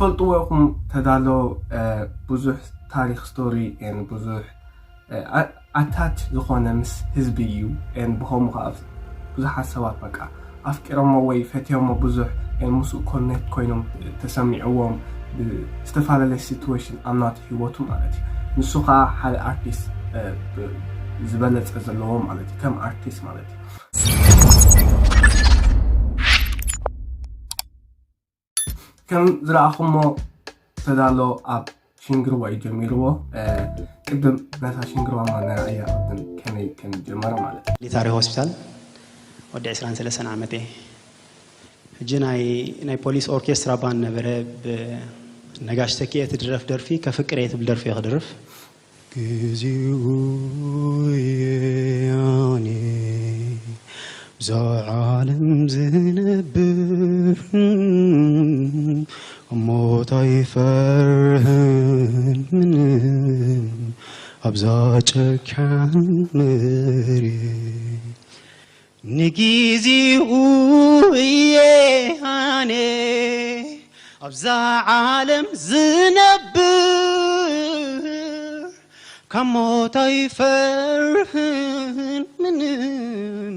ትፈልጥዎ ኢኹም፣ ተዳሎ ብዙሕ ታሪኽ፣ ስቶሪ፣ ብዙሕ ኣታች ዝኾነ ምስ ህዝቢ እዩ። ብኸምኡ ከዓ ብዙሓት ሰባት በቃ ኣፍቂሮሞ ወይ ፈትዮሞ ብዙሕ ምስኡ ኮኔክት ኮይኖም ተሰሚዕዎም ብዝተፈላለየ ሲትዌሽን ኣብ ናቱ ህይወቱ ማለት እዩ። ንሱ ከዓ ሓደ ኣርቲስት ዝበለፀ ዘለዎ ማለት እዩ፣ ከም ኣርቲስት ማለት እዩ። ከም ዝረኣኹሞ ተዳሎ ኣብ ሽንግርዋ እዩ ጀሚርዎ። ቅድም ነታ ሽንግርዋ ማነራ እያ ቅድም ከመይ ከም ጀመረ ማለት እዩ። ሊታሪ ሆስፒታል ወዲ ዕስራን ሰለስተን ዓመት እየ። ሕጂ ናይ ናይ ፖሊስ ኦርኬስትራ ባንድ ነበረ። ብነጋሽ ተኪኤ ትድረፍ ደርፊ ከፍቅር እየ ትብል ደርፊ እየ ክድርፍ። ግዚኡ እየ ኣነ ብዛ ዓለም ዝነብር፣ ሞት ኣይፈርህን ምንም ኣብዛ ጨካን መሬት። ንጊዜኡ እየ ኣነ ኣብዛ ዓለም ዝነብር፣ ካብ ሞት ኣይፈርህን ምንም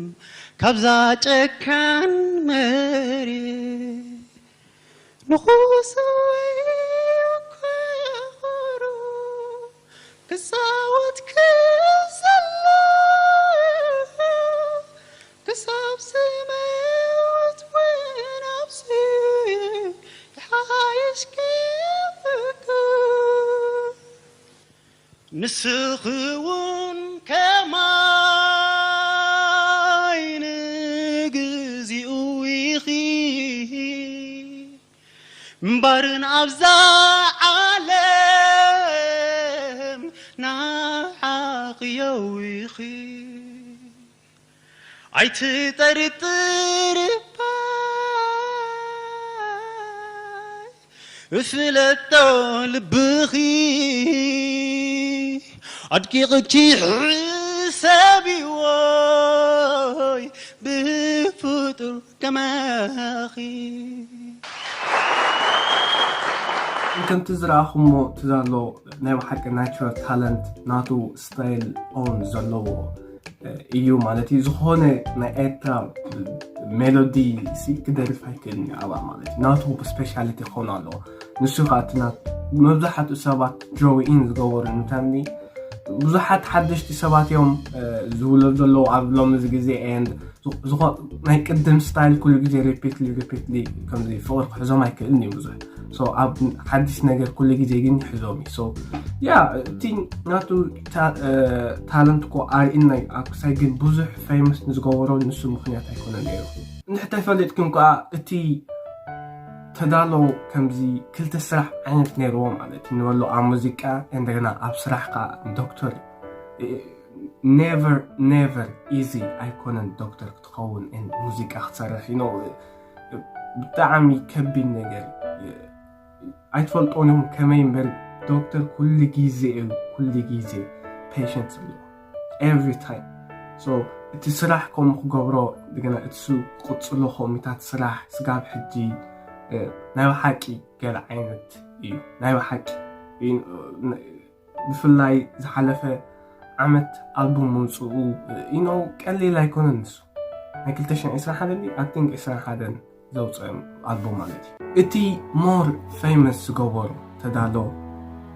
ካብዛ ጨካን መሬት። ንጉስ ወይ ኮሩ ክጻወት ክዘሎ ክሳብ ዝመውት እውን ኣብዚ ይሓይሽ ክፍቅር። ንስኺ እውን ከማይ ንግዚኡ ኢኺ እምበርን ኣብዛ ዓለም ንዓኺ የዊኺ። ኣይትጠርጥር እባ እፍለጦ ልብኺ ኣድቂቕኪ ሕሰብዎይ ብፍጡር ከማኺ። ከምቲ ዝረኣኹሞ ትዛሎ ናይ ብሓቂ ናቹራል ታለንት ናቱ ስታይል ኦን ዘለዎ እዩ ማለት እዩ። ዝኾነ ናይ ኤርትራ ሜሎዲ ሲ ክደርፍ ኣይክእልን እዩ ኣብኣ ማለት እዩ። ናቱ ስፔሻሊቲ ክኸውን ኣለዎ። ንሱ ከዓ እቲ ናት መብዛሕትኡ ሰባት ድሮው ኢን ዝገበሩ እንተኒ ብዙሓት ሓደሽቲ ሰባት እዮም ዝውለዱ ዘለዉ ኣብ ሎሚ ግዜ። And ናይ ቅድም ስታይል ኩሉ ግዜ ሪፒትሊ ሪፒትሊ ከምዚ ፍቕሪ ክሕዞም ኣይክእልን እዩ ብዙሕ። So ኣብ ሓድሽ ነገር ኩሉ ግዜ ግን ይሕዞም እዩ። So ያ እቲ ናቱ ታለንት እኮ ኣርእና እዩ ኣብ ክሳይ ግን ብዙሕ ፌመስ ንዝገበሮ ንሱ ምኽንያት ኣይኮነ ነይሩ። እንድሕር ተፈሊጥኩም ከዓ እቲ ተዳሎ ከምዚ ክልተ ስራሕ ዓይነት ነይርዎ ማለት እዩ ንበሎ ኣብ ሙዚቃ እንደገና ኣብ ስራሕ ከዓ ዶክተር። Never never easy ኣይኮነን ዶክተር ክትኸውን ሙዚቃ ክትሰርሕ you know ብጣዕሚ ከቢድ ነገር። ኣይትፈልጦን ኢኹም ከመይ እምበር ዶክተር ኩሉ ግዜ እዩ ኩሉ ግዜ ፔሽንት ዘለዎ every time። So እቲ ስራሕ ከምኡ ክገብሮ እንደገና እቲ ሱ ክቕፅሎ ኮሚታት ስራሕ ስጋብ ሕጂ ናይ ብሓቂ ገለ ዓይነት እዩ ናይ ብሓቂ። ብፍላይ ዝሓለፈ ዓመት ኣልቡም ምውፅኡ you know ቀሊል ኣይኮነን። ንሱ ናይ ክልተ ሽሕን ዕስራን ሓደን I think ዕስራን ሓደን ዘውፅኦም ኣልቡም ማለት እዩ። እቲ ሞር ፌመስ ዝገበሮ ተዳሎ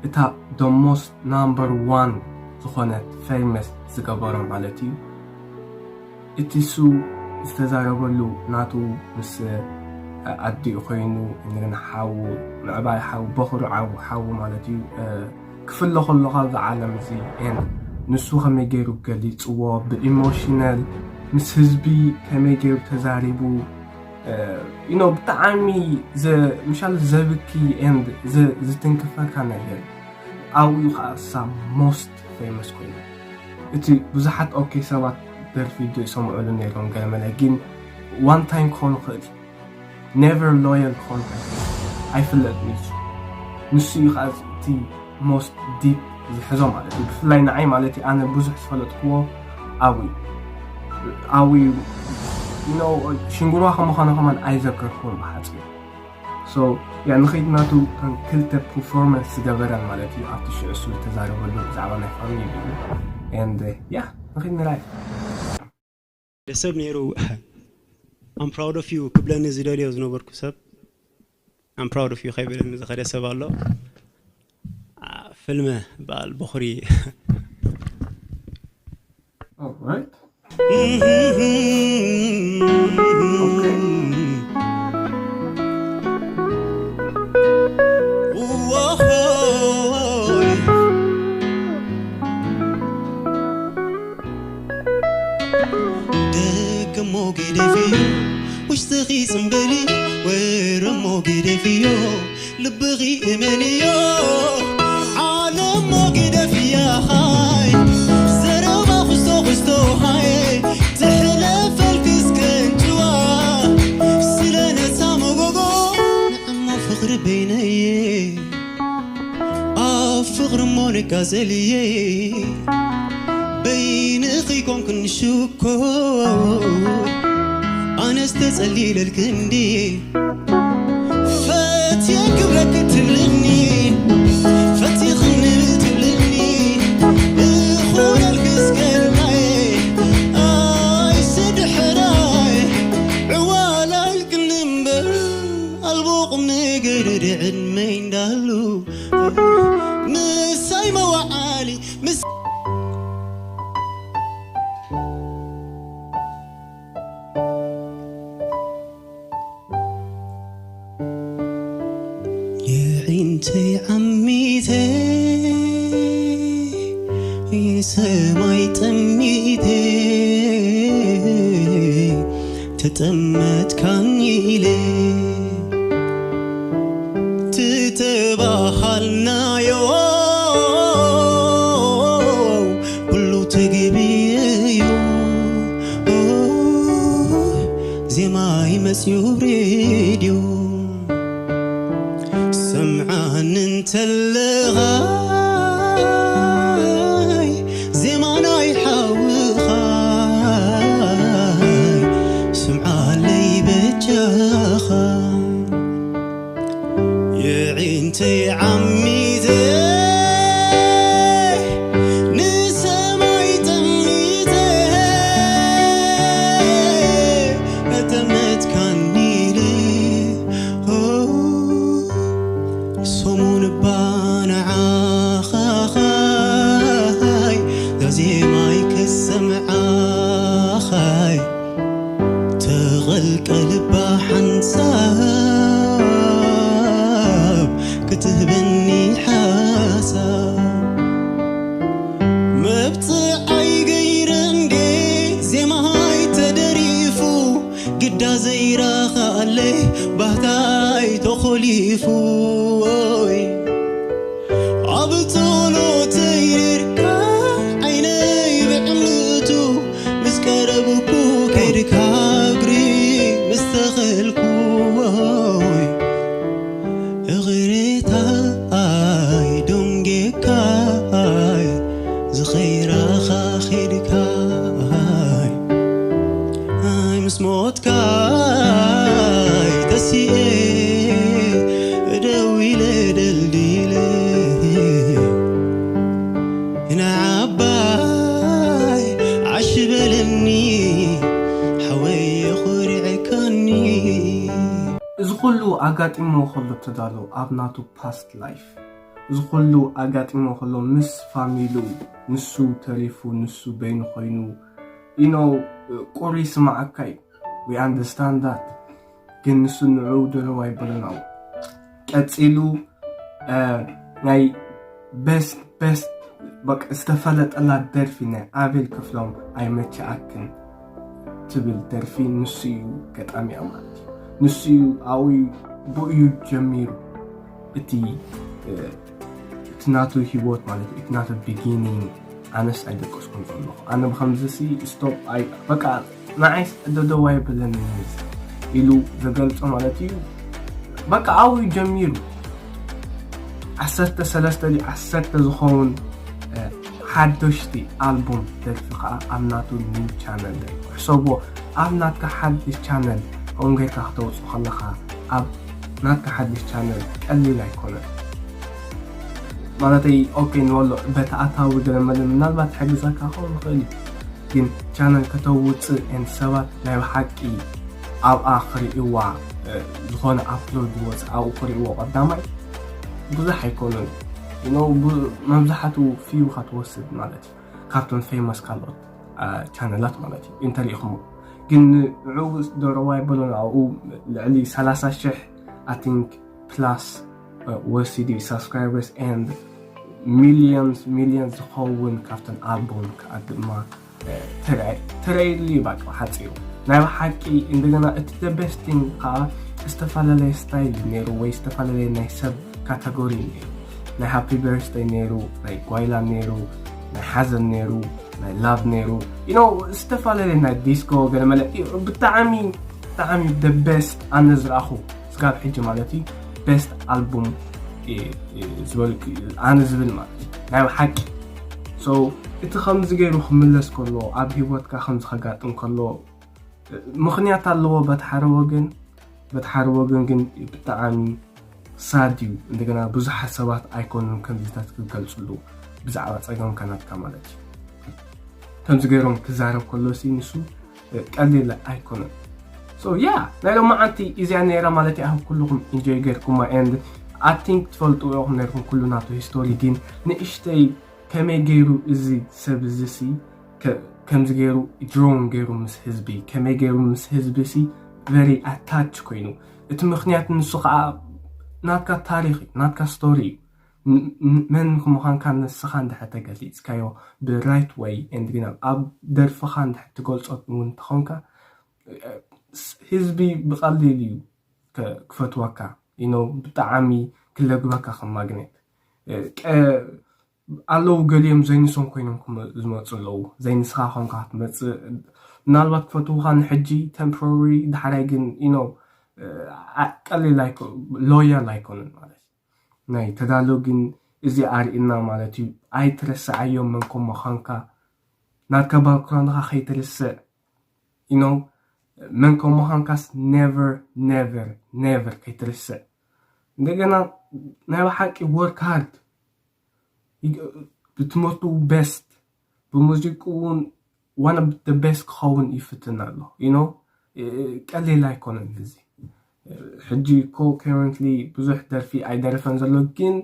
እታ the most number one ዝኾነት ፌመስ ዝገበሮ ማለት እዩ። እቲ ሱ ዝተዛረበሉ ናቱ ምስ ኣዲኡ ኮይኑ እንደገና ሓዉ ምዕባይ ሓዉ በኹሩ ዓዉ ሓዉ ማለት እዩ ክፍለ ከሎ ካብዚ ዓለም እዚ and ንሱ ከመይ ገይሩ ገሊፅዎ ብኢሞሽናል ምስ ህዝቢ ከመይ ገይሩ ተዛሪቡ you know ብጣዕሚ ምሻል ዘብኪ and ዝትንክፈካ ነገር ኣብኡ ከዓ እሳ most famous ኮይኑ እቲ ብዙሓት okay ሰባት ደርፊ ዶ ይሰምዑሉ ነይሮም ገለመለ ግን one time ክኾኑ ክእል never loyal ክኾን ኣይፍለጥ ንሱ ንሱ እዩ ከዓ እቲ most deep ዝሕዞ ማለት እዩ ብፍላይ ንዓይ ማለት እዩ ኣነ ብዙሕ ዝፈለጥክዎ ኣብኡ ኣብኡ ሽንጉርዋ ከምዃነ ከማን ኣይዘከርክዎን ብሓፂሩ So yeah, ንኸይድ ናቱ ከም ክልተ ፐርፎርማንስ ዝገበረን ማለት እዩ። ኣብቲ ሽዑ እሱ ዝተዛረበሉ ብዛዕባ ናይ ፋሚሊ እዩ። And yeah, ንኸይድ ንርኣይ። ሓደ ሰብ ነይሩ I'm proud of you ክብለኒ ዝደልዮ ዝነበርኩ ሰብ I'm proud of you ከይብለኒ ዝኸደ ሰብ ኣሎ። አ፣ ፍልመ በዓል በኹሪ Alright. ደገሞ ግደፍዮ ውሽጥኺ ጽምበሊ ወረሞ ግደፍዮ ልብኺ እመንዮ ዓለሞ ግደፍያ ሃይ ዘረባ ኩስቶ ኩስቶ ሃይ ትሕለፈልኪ እስከንጭዋ ስለ ነታ መጎጎ ንዕሞ ፍቕሪ በይነየ ኣብ ፍቕሪ እሞ ንቃዘልየ በይንኺ ኮንክን ሽኮር ኣነስ ተጸሊለልኪ እንድየ ፈትየ ክብለኪ ትብልኒ ፈቲኽኒ ትብልኒ እኾነልኪ እስከ ኢልካየ ኣይሰድሕራይ ዕዋላ ኢልክኒ እምበር ኣልቦ ቁም ነገር ዕድመይ እንዳሉ ምሳይ መዋዓሊ ምስ የዒንተይ ዓሚተ ንሰማይ ጠሚተ ተጠመትካኒ ኢለ ትተባሃልናዮ ኩሉ ተግቢ እዩ ዜማ ይመጽዩ ሬድዮ ሰምዓኒ እንተለኻ ዜማ ናይ ሓውኻ ስምዓለይ በጃኻ የዒንተይ ዓሚተ ንሰማይ ጠሚተ ተጠመትካኒ ኢለ ሰሙን እባ ንዓኻይ ዛዜማይ ክሰምዓኻይ ተቐልቀልባ ሓንሳብ ክትህበኒ ሓሳብ መብፅዓይ ገይረ እንዴ ዜማይ ተደሪፉ ግዳ ዘይረኻለይ ባህታይ ተኾሊፉ ወይ ኣብ ጸሎተይ ርካ ዓይነይ ብዕምቱ ምስ ቀረብኩ ከይድካ እግሪ ምስ ተኸልኩ ወይ እቕሬታይ ደንጌካይ ዝኸይራኻ ኸይድካይ ኣይ ምስ ሞትካይ ተሲኤ ደው ኢለ ደልዲለ ንዓባይ ዓሽ በለኒ ሓወይ የኹርዕካኒ እዚ ኩሉ ኣጋጢሞ ከሎ ተዳሎ ኣብ ናቱ ፓስት ላይፍ እዚ ኩሉ ኣጋጢሞ ከሎ ምስ ፋሚሉ ንሱ ተሪፉ ንሱ በይኑ ኮይኑ you know ቁሪ ስማዓካ እዩ we understand that ግን ንሱ ንዑ ደረው ኣይበለናው ቀፂሉ ናይ best best በቃ ዝተፈለጠላ ደርፊ ናይ ኣቤል ክፍሎም ኣይመቸኣክን ትብል ደርፊ ንሱ እዩ ገጣሚያ ማለት እዩ ንሱ እዩ ኣብኡ ብኡ እዩ ጀሚሩ እቲ እቲ ናቱ ሂወት ማለት እዩ እቲ ናቱ beginning ኣነስ ኣይደቀስኩን ዘለኹ ኣነ ብከምዚ ሲ stop ኣይ በቃ ንዓይስ ደደው ኣይብለኒ ኢሉ ዝገልጾ ማለት እዩ በቃ ኣብኡ እዩ ጀሚሩ ዓሰርተ ሰለስተ ድዩ ዓሰርተ ዝኸውን ሓደሽቲ ኣልቡም ደርፊ ከዓ ኣብ ናቱ ኒው ቻነል ሕሰቦ ኣብ ናትካ ሓድሽ ቻነል ከምኡ ጌርካ ክተውፅእ ከለኻ ኣብ ናትካ ሓድሽ ቻነል ቀሊል ኣይኮነን። ማለተይ ኦኬ ንበሎ በቲ ኣታዊ ገለ መለ ምናልባት ሕግዘካ ክኸውን ይኽእል እዩ፣ ግን ቻነል ከተውፅእ ን ሰባት ናይ ብሓቂ ኣብኣ ክርእይዋ ዝኾነ ኣፕሎድ ዝወፅእ ኣብኡ ክርእይዎ ቀዳማይ ብዙሕ ኣይኮኑን። መብዛሕትኡ ፊው ካ ትወስድ ማለት እዩ ካብቶም ፌመስ ካልኦት ቻነላት ማለት እዩ እንተሪኢኹም። ግን ንዕኡ ዶረዋይ በሎን ኣብኡ ልዕሊ ሰላሳ ሽሕ I think plus ወሲዲ subscribers and ሚሊዮንስ ሚሊዮን ዝኸውን ካብተን ኣልቡም ከዓ ድማ ተረይሉ ይባቅ ሓፂሩ ናይ ብሓቂ። እንደገና እቲ the best thing ከዓ ዝተፈላለየ ስታይል ነይሩ ወይ ዝተፈላለየ ናይ ሰብ ካተጎሪ ነይሩ። ናይ ሃፒ በርስተይ ነይሩ፣ ናይ ጓይላ ነይሩ፣ ናይ ሓዘን ነይሩ፣ ናይ ላቭ ነይሩ። You know ዝተፈላለየ ናይ ዲስኮ ገለመለ። ብጣዕሚ ብጣዕሚ the best ኣነ ዝረኣኹ ስጋብ ሕጂ ማለት እዩ። ቤስት ኣልቡም ዝበል ኣነ ዝብል ማለት እዩ ናይ ሓቂ። So እቲ ከምዚ ገይሩ ክምለስ ከሎ ኣብ ህይወትካ ከምዚ ከጋጥም ከሎ ምኽንያት ኣለዎ። በቲ ሓደ ወገን በቲ ሓደ ወገን ግን ብጣዕሚ ሳድ እዩ። እንደገና ብዙሓት ሰባት ኣይኮኑን ከምዚታት ክገልፅሉ ብዛዕባ ፀገምካ ናትካ ማለት እዩ። ከምዚ ገይሮም ክዛረብ ከሎ ሲ ንሱ ቀሊል ኣይኮነን። So yeah ናይ ሎማዓንቲ እዚኣ ነይራ ማለት እዩ። ኣብ ኩልኹም ኢንጆይ ገይርኩማ and I think ትፈልጡ ኢኹም ነርኩም ኩሉ ናቱ ሂስቶሪ። ግን ንእሽተይ ከመይ ገይሩ እዚ ሰብ እዚ ሲ ከምዚ ገይሩ ድሮን ገይሩ ምስ ህዝቢ ከመይ ገይሩ ምስ ህዝቢ ሲ very attach ኮይኑ እቲ ምኽንያት ንሱ ከዓ ናትካ ታሪኽ እዩ ናትካ ስቶሪ እዩ። መን ምዃንካ ንስኻ እንድሕር ተገሊፅካዮ ብራይት ወይ and ግን ኣብ ደርፍኻ እንድሕር ትገልፆ እውን እንተኾንካ ህዝቢ ብቐሊል እዩ ክፈትወካ። You know ብጣዕሚ ክለግበካ ከም ማግኔት ኣለዉ። ገሊኦም ዘይንሶም ኮይኖም ዝመፁ ኣለዉ። ዘይንስኻ ኮንካ ክትመፅእ ምናልባት ክፈትውኻ ንሕጂ temporary፣ ዳሕራይ ግን you know ቀሊል ሎያል ኣይኮኑን ማለት እዩ። ናይ ተዳሎ ግን እዚ ኣርእና ማለት እዩ። ኣይትረስዓዮም መን ከም ምዃንካ፣ ናትካ ባክግራውንድካ ከይትርስዕ you know መን ከም ምዃንካስ never never never ከይትርስዕ። እንደገና ናይ ብሓቂ work hard ብትምህርቱ ቤስት ብሙዚቁ እውን one of the best ክኸውን ይፍትን ኣሎ። You know ቀሊል ኣይኮነን እዚ። ሕጂ እኮ currently ብዙሕ ደርፊ ኣይደረፈን ዘሎ ግን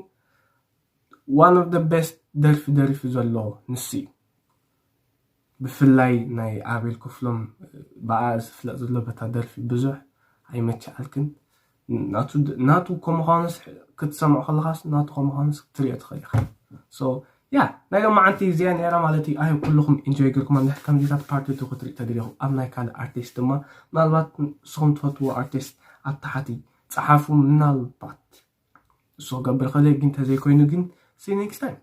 one of the best ደርፊ ደሪፉ ዘሎ ንሱ እዩ። ብፍላይ ናይ ኣቤል ክፍሎም ብኣ ዝፍለጥ ዘሎ በታ ደርፊ ብዙሕ ኣይመችኣልክን። ናቱ ከምዃኑስ ክትሰምዖ ከለኻስ ናቱ ከምዃኑስ ክትሪኦ ትኽእል ኢኻ። So yeah ናይ ሎማዓንቲ እዚኣ ነይራ ማለት እዩ። ኣይ ኩልኹም ኢንጆይ ገርኩም እንድሕር ከምዚታት ፓርቲ ቱ ክትርኢ ተደሊኹ ኣብ ናይ ካልእ ኣርቲስት ድማ ምናልባት ንስኹም ትፈትዎ ኣርቲስት ኣብ ታሕቲ ጸሓፉ። ምናልባት እሱ ክገብር ከለ ግን ተዘይኮይኑ ግን see you next time።